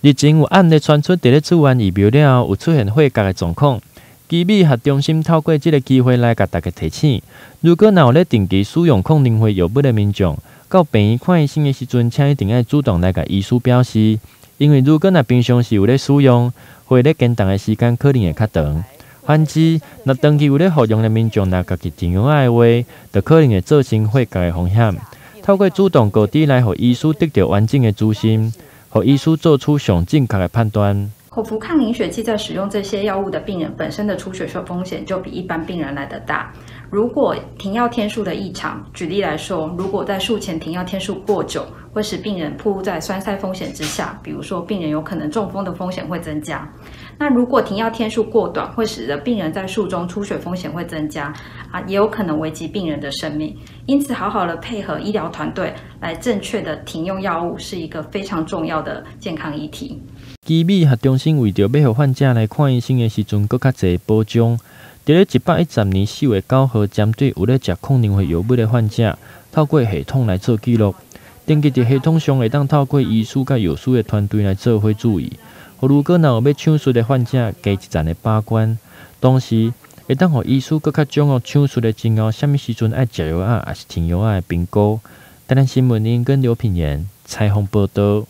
日前有案例傳出，佇咧注完疫苗了後，有出現血壓的狀況。醫美學中心透過這个機會來共大家提醒：如果若有咧定期使用抗凝血藥物的民眾，到病院看醫生的時陣，請一定愛主動來共醫師表示，因為如果若平常時有咧使用，血咧堅凍的時間可能會較長。反之，若長期有咧服用的民眾，若家己停藥的話，就可能會造成血壓的風險。透過主動告知來予醫師得著完整的資訊，予醫師做出上正確的判斷。口服抗凝血劑在使用這些藥物的病人本身的出血風險就比一般病人來得大。如果停藥天數的異常，舉例來說，如果在術前停藥天數過久，會使病人暴露在栓塞風險之下，比如說病人有可能中風的風險會增加。那如果停藥天數過短，會使得病人在術中出血風險會增加，啊，也有可能危及病人的生命。因此，好好的配合醫療團隊來正確的停用藥物，是一個非常重要的健康議題。醫美學中心為著欲予患者來看醫生的時陣，閣較濟保障，佇咧110年4月9號，針對有咧食抗凝血藥物的患者，透過系統來做記錄，登記佇系統上會當透過醫師佮藥師的團隊來做伙注意，予如果若有欲手術的患者加一層的把關，同時會當予醫師閣較掌握手術的前後，啥物時陣愛食藥仔，抑是停藥仔的評估。台南新聞林跟劉品言採訪報導。